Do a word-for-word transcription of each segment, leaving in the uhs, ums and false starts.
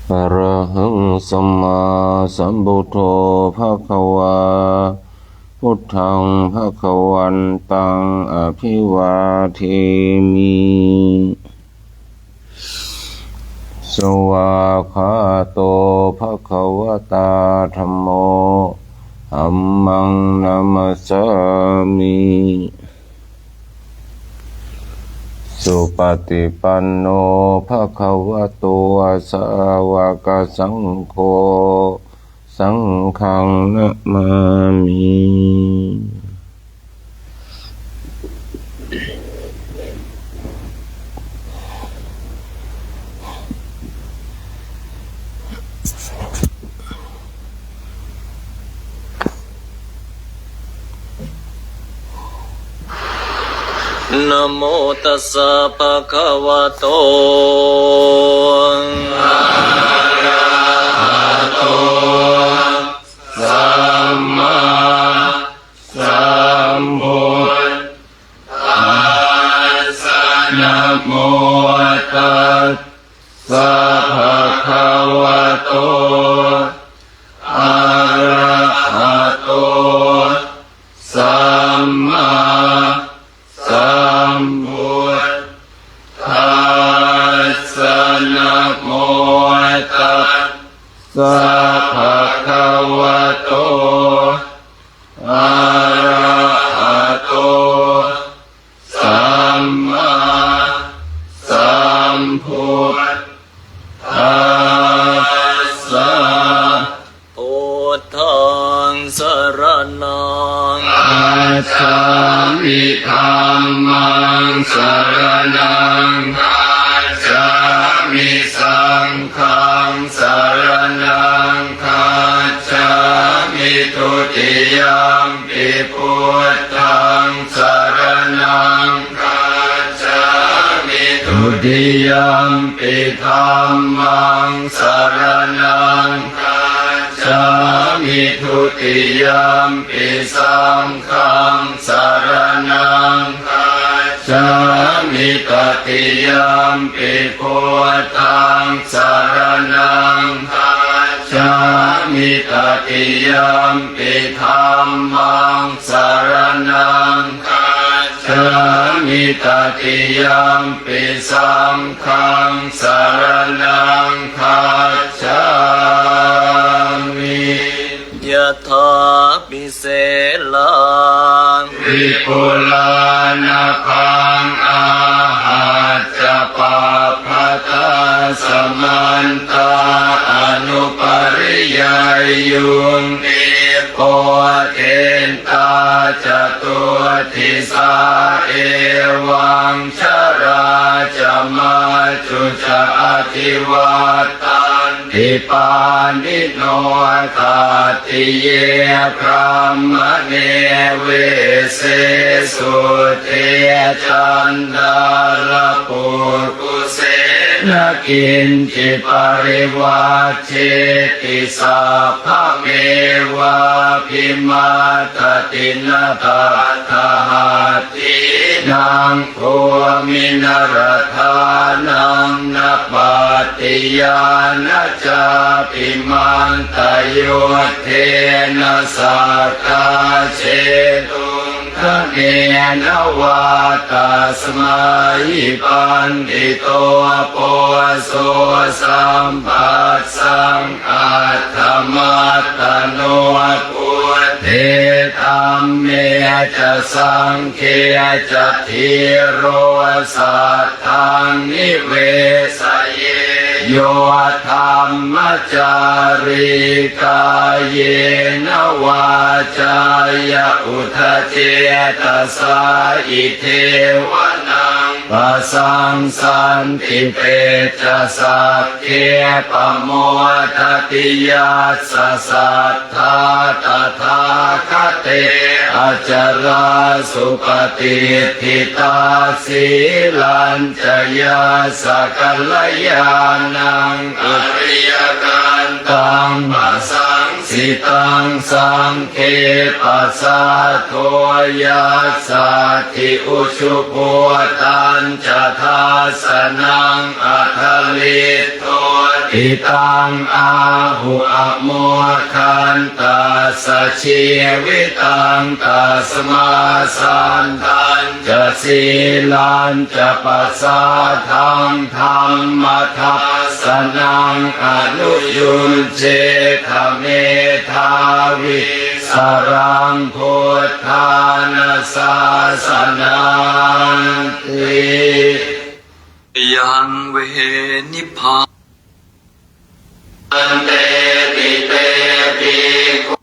Arahaṃ sammāsambuddho bhagavā. Buddhaṃ bhagavantaṃ abhivādemi. Svākkhāto bhagavatā dhammo. Dhammaṃ namassāmi. Supaṭipanno bhagavato sāvakasaṅgho. Saṅghaṃ namāmi. Namo tassa bhagavato arahato sammāsambuddhassa. Namo tassa bhagavato arahato sammāsambuddhassa. Namo tassa bhagavato arahato sammāsambuddhassa. Buddhaṃ saraṇaṃ gacchāmi. Dhammaṃ saraṇaṃ gacchāmi. Saṅghaṃ saraṇaṃ gacchāmi. Dutiyampi buddhaṃ saraṇaṃ gacchāmi. Dutiyampi dhammaṃ saraṇaṃ gacchāmi. Dutiyampi saṅghaṃ saraṇaṃ gacchāmi. Tatiyampi buddhaṃ saraṇaṃ gacchāmi. Tatiyampi dhammaṃ saraṇaṃ gacchāmi. Tatiyampi saṅghaṃ saraṇaṃ gacchāmi. Yathāpi selaṃ vipulānabhaṃ āhacca pabbataṃ, samantā anupariyayyuṃ, dīpo khittā catuddisā, evaṃ jarā ca majjhu ca adhivattan ti pāṇino. Khattiye brāhmaṇe vesse sudde caṇḍālapukkuse, na kiñci parivajjeti sabbamevābhimatati. Na tattha hatthīnaṃ bhūmi na radhānaṃ na pattiyā na cāpi mantayuddhena sakkā jetuṃ dhanena vā. Tasmā hi paṇḍito poso sambhassaṃ atthamattano, buddhe dhamme ca saṅghe ca dhīro saddhaṃ nivesaye. Yo dhammacārī kāyena vācāya uda cetasā, idheva naṃ pasaṃsanti pecca sagge pamodati. Yassa saddhā tathāgate acarā supatiṭṭhitā, sīlañca yassa kalyāṇaṃ ariyakantaṃ pasaṃ sitaṃ saṅghe pasādo yassatthi ujubhūtañca dassanaṃ adaliddoti taṃ āhu amoghantassa jīvitaṃ. Tasmā santañca sīlañca pasādaṃ dhammadassa naṃ anuyuñjetha medhāvī saraṃ buddhāna sāsananti. Yaṃ ve nibbānanti te bhikkhū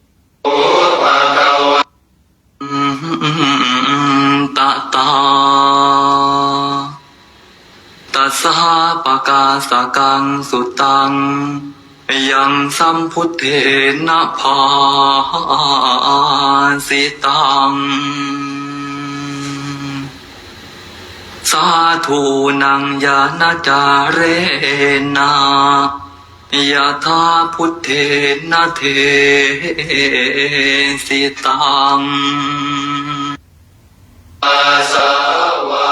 bhagavato tatā dasapākāsakaṃ sutaṃ yaṃ sambuddhena bhāsitaṃ sādhūnaṃ ñāṇacārena yathā buddhena desitaṃ āsavā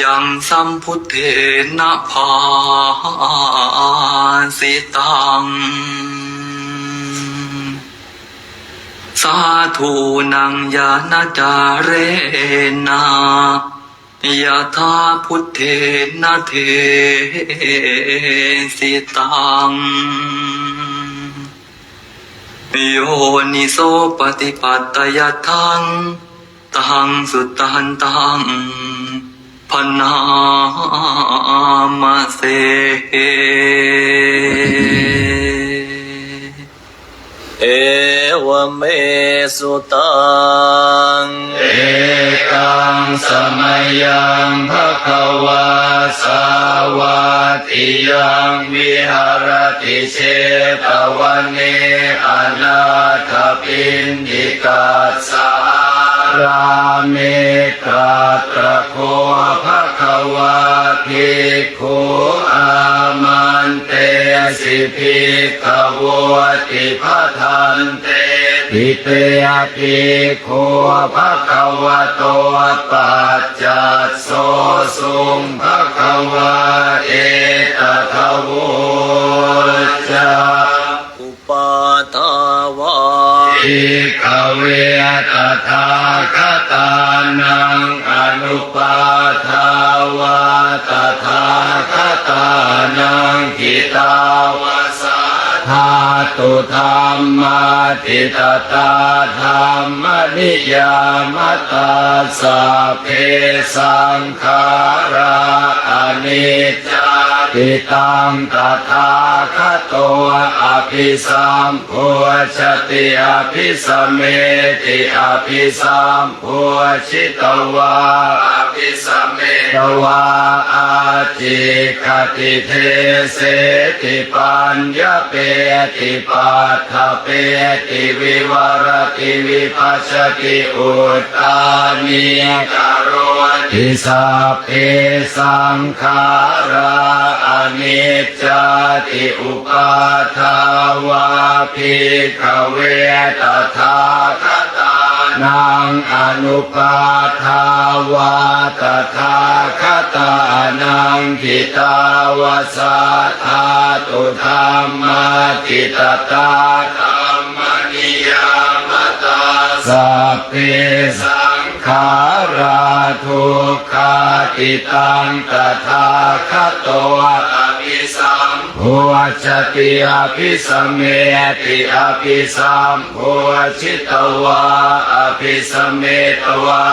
yaṃ sambuddhena bhāsitaṃ sādhūnaṃ ñāṇacārena yathā buddhena desitaṃ yoniso paṭipattayādaṃ taṃ sudantaṃ bhaṇāma se. Evaṃ me sutaṃ. Ekaṃ samayaṃ bhagavā sāvatthiyaṃ viharati jetavane anāthapiṇḍikassa ārāme. Tatra kho bhagavā bhikkhū āmantesi bhikkhavoti. Bhadanteti te bhikkhū bhagavato paccassosuṃ. Bhagavā etadavoca. Uppādā vā bhikkhave tathāgatānaṃ anuppādā vā tathāgatānaṃ hitāvassā dhātu dhammaṭṭhitatā dhammaniyāmatā sabbe saṅkhārā aniccāti. Taṃ tathāgato abhisam bujjhati abhisameti. Abhisambujjhitvā abhisametvā ācikkhati deseti paññapeti paṭṭhapeti vivarati vibhajati uttānīkaroti. Sabbe saṅkhārā anic cāti. Uppādā vā bhikkhave tathāgatānaṃ anuppādā vā tathāgatānaṃ hitāvassā dhātu dhammaṭṭhitatā dhammaniyāmatā sabbe saṅ khārā dukkhāti. Taṃ tathāgato abhisambujjhati abhisameti. Abhisambujjhitvā abhisametvā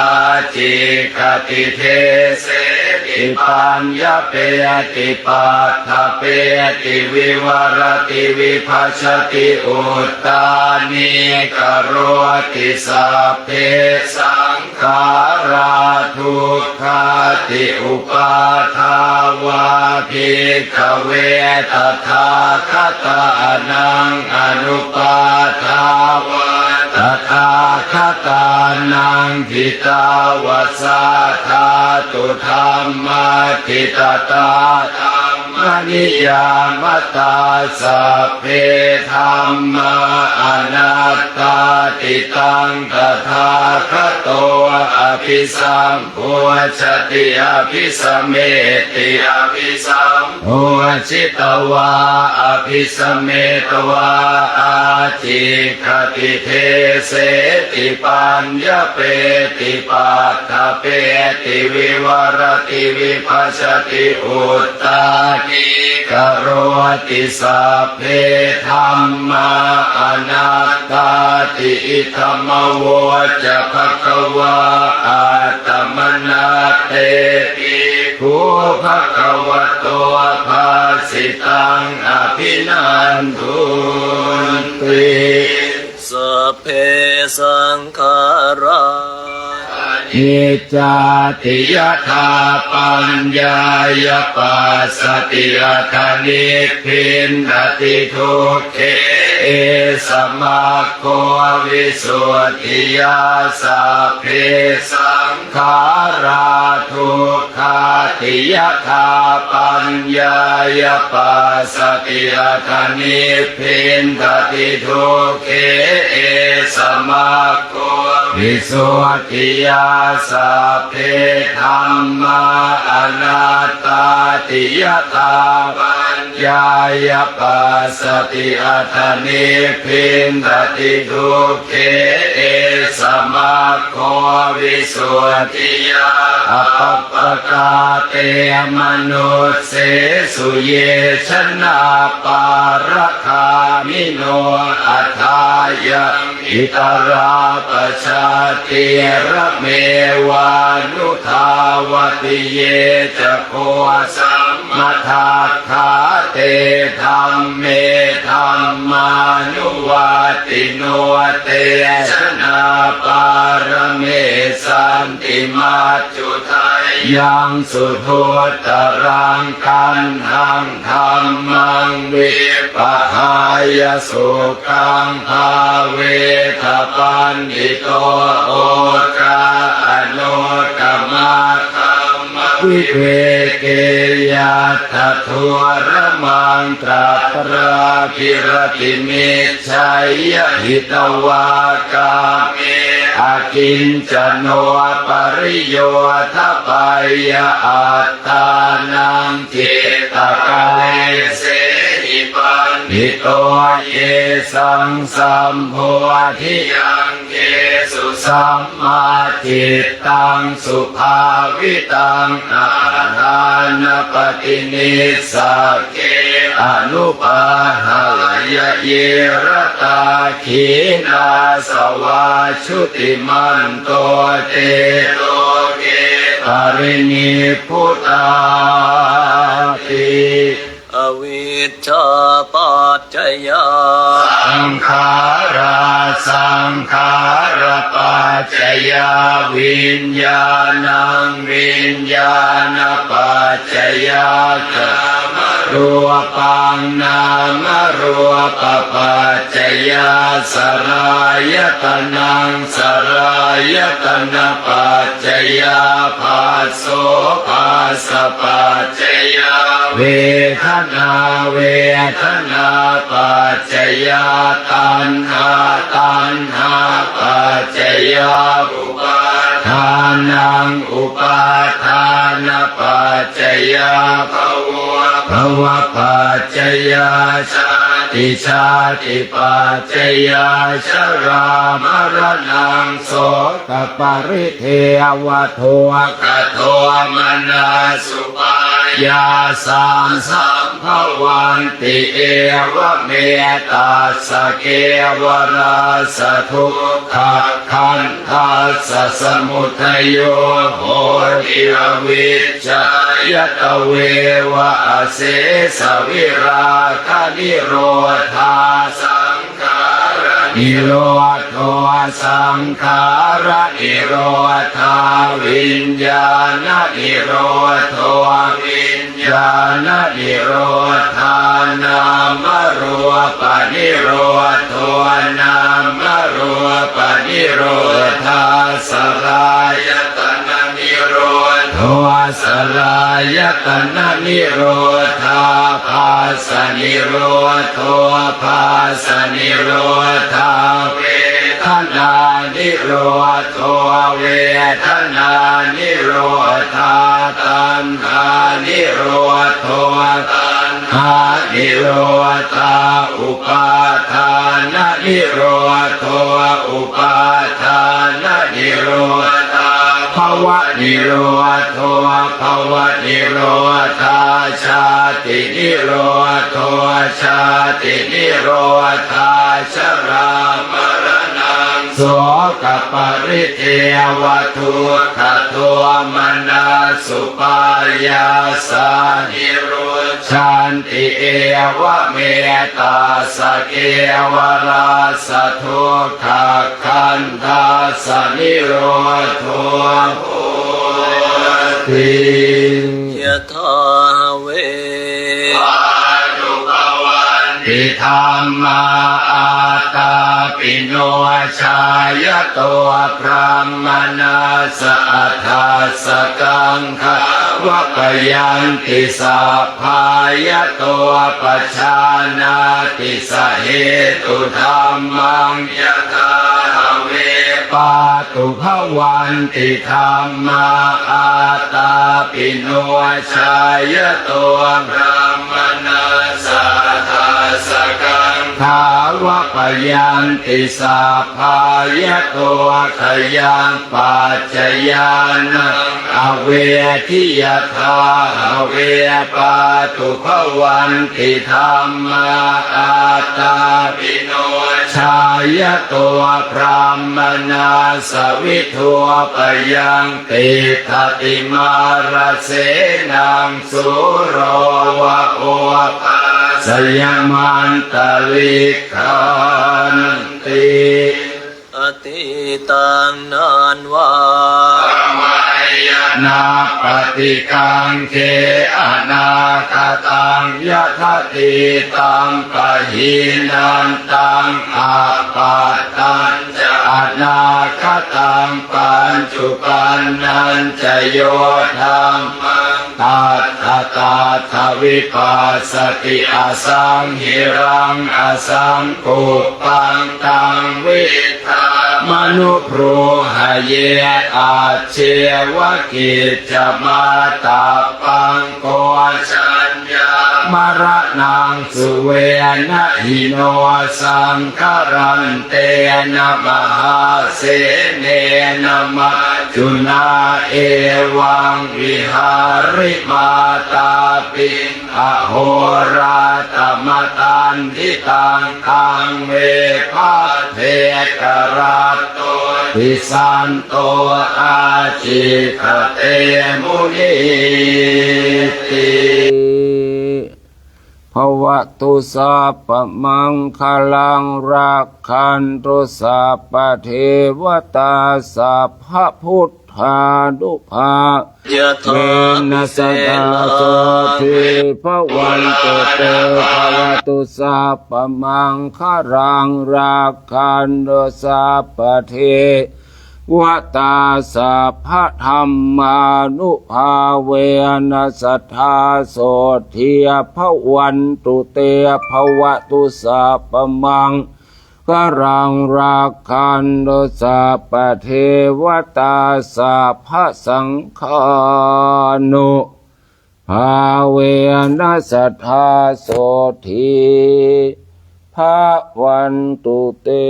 ācikkhati deseti paññapeti paṭṭhapeti vivarati vibhajati uttānīkaroti. Sabbe saṅkhārā dukkhāti. Uppādā vā bhikkhave tathāgatānaṃ anuppādā vā tathāgatānaṃ hitāvassā dhātu dhammaṭṭhitatā dhamma niyāmatā, sabbe dhammā anattāti. Taṃ tathāgato abhisambujjhati abhisameti. Abhisambujjhitvā abhisametvā ācikkhati deseti paññapeti paṭṭhapeti vivarati vibhajati uttānīkaroti, sabbe dhammā anattāti. Idamavoca bhagavā. Attamanā te bhikkhū bhagavato bhāsitaṃ abhinandunti. Sabbe saṅkhārā aniccāti. Yadā paññāya passati atha nibbiṇḍati dukkhe, esa maggo visuddhiyā. Sabbe saṅkhārā dukkhāti. Yadā paññāya passati atha nibbiṇḍati dukkhe, esa maggo visuddhiyā. Sabbe dhammā anattāti. Yadā paññāya passati atha nibbiṇḍati dukkhe, esa maggo visuddhiyā. Appakkā te manussesu ye janā pāragāmino athāyaṃ itarā pajātīramevānudhāvati, ye ca kho sammadakkhā te dhamme dhammānuvattino, te janā pāramessanti maccudheyyaṃ suduttaraṃ. Taṇhaṃ dhammaṃ vippahāya sukhaṃ bhāvetha paṇḍito, okā anokkamā dhammavivekehi, yattha dūramaṅ tatrābhi ratimic cheyya, hitvā kāme akiñcano pariyodapeyya, attānaṃ cittakallesehi paṇḍito, yesaṃ sambodhiyaṅgesu sammā cittaṃ subhāvitaṃ, aṭṭhānapaṭinissagge anupahāya, ye ratā khīṇāsavā jutimanto, te loke parinibbutāti. Avijjāpaccayā saṅkhārā, saṅkhārapaccayā viññāṇaṃ, viññāṇapaccayā nāmarūpaṃ, nāmarūpapaccayā saḷāyatanaṃ, saḷāyatanapaccayaṃ phasso, phassapaccayaṃ vedanā, vedanāpaccayā taṇhā, taṇhāpaccayā upādānaṃ, upādānapaccayā bhavo, bhavapaccayā jāti, jātipaccayā jarāmaraṇaṃ sokaparidevadukkhadomanassupāyāsā sambhavanti. Evametassa kevalassa dukkhakkhandhassa samudayo hoti, avijjāya tveva asesavirāganirodhā saṅkhāra nirodho, saṅkhāranirodhā viññāṇanirodho, viññāṇanirodhā nāmarūpanirodho, nāmarūpanirodhā saḷāyatananirodho, ālāyatananirodhābhāsanirodho, bhāsanirodhā vedanānirodho, vedanānirodhā taṇhānirodho, taṇhānirodhā upādānanirodho, upādānanirodhā bhavanirodho, bhavanirodhā jātinirodho, jātinirodhā jarāmaraṇaṃ sokaparidevadukkhadomanassupāyāsā nirujjhanti. Evametass kevalassa dukkhakkhandhassa nirodho hoti. Yathā have pātubhavanti dhammā ātāpino jāya to brāhmaṇassa adajjagaṃ gāvapayanti sabbā yato pajānāti sahetu dhammaṃ. Yathā have pātubhavanti dhammā ātāpino jāya to brāhmaṇassa adajjagaṃ gāvapayanti sabbā yato khayaṃ paccayānaṃ avedi. Yathā have pātubhavanti dhammā ātāpino jāya to brāhmaṇassa vidhūpayaṃ tiṭṭhati mārasenaṃ sūro va obhāsayamantalikkhanti. Atītaṃ nānvā pamayya nappaṭikaṅkhe anāgataṃ yadatītampahīnantaṃ appattañca anāgataṃ paccuppannañca yo dhammaṃ tattha tattha vipassati asaṃhiraṃ asaṅkuppaṃ taṃ viddhā manubrūhaye. Ajjeva kiccamātappaṃ ko jaññā maraṇaṃ suve na hi no saṅgarantena mahāsenena maccunā evaṃ vihārimātāpiṃ ahorattamatanditaṃ taṃ ve bhaddekarattoti santo ācikkhate munīti. Bhavatu sabbamaṅgalaṃ rakkhantu sabbadevatā sabbabuddhānubhā vena sadā sotthī bhavantu te. Bhavatu sabbamaṅgalaṃ rakkhantu sabbadevatā sabbadhammānubhāvena sadā sotthī bhavantu te. Bhavatu sabbamaṅ galaṃ rakkhantu sabbadevatā sabbasaṅghānubhāvena sadā sotthī bhavantu te.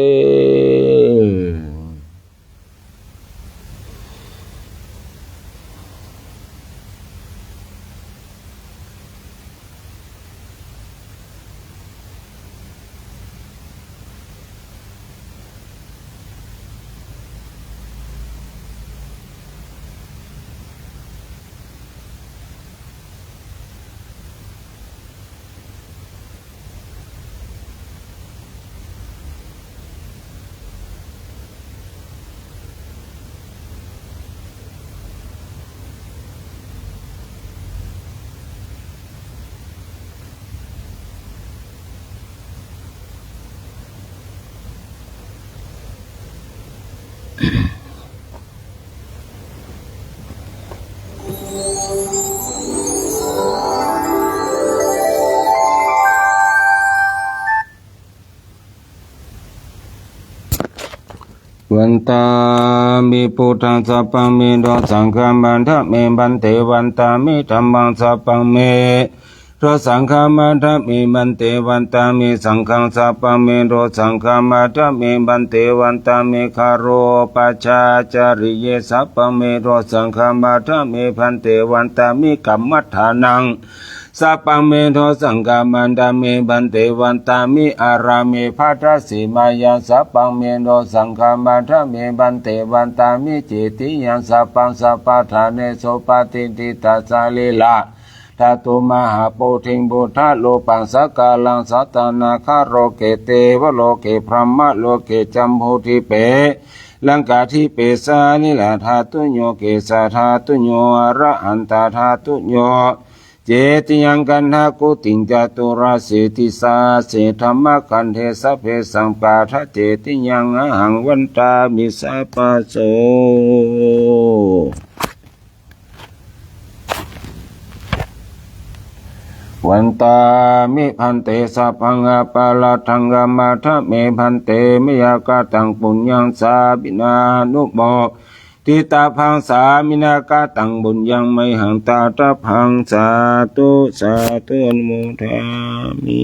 Vandāmi buddhaṃ sabbaṃ me, do saṅghaṃ vandāmi bhante, vandāmi dhammaṃ sabbaṃ me, do saṅghaṃ vandāmi bhante, vandāmi saṅghaṃ sabbaṃ me, do saṅghaṃ vandāmi bhante, vandāmi garopajācariye sabbaṃ me, do saṅghaṃ vandāmi bhante, vandāmi kammaṭṭhānaṃ sabbaṃ me, do saṅghaṃ vandāmi bhante, vandāmi ārāme bhaddasīmāyaṃ sabbaṃ me, do saṅghaṃ vandāmi bhante, vandāmi cetiyaṃ sabbaṃ sabbaṭṭhānesu patiṭṭhita sarīra dhātu mahābodhiṃ buddharūpaṃ sakalaṃ satanāgaloke devaloke brahmaloke jambudīpe laṅkādīpe sarīradhātuyo kesadhātuyo arahantadhātuyo cetiyaṃ gandhakuṭiṃ caturāsītisahassadhammakkhandhe sabbesaṃ paṭicetiyaṃ ahaṃ vandāmi sabbaso. Vandāmi bhante sabbaṃ aparādhaṃ khamatha me bhante, mayā kataṃ puññaṃ sāminā anumoditabbaṃ, sāminā kataṃ puññaṃ mayhaṃ dātabbaṃ, sādhu sādhu anumodāmi.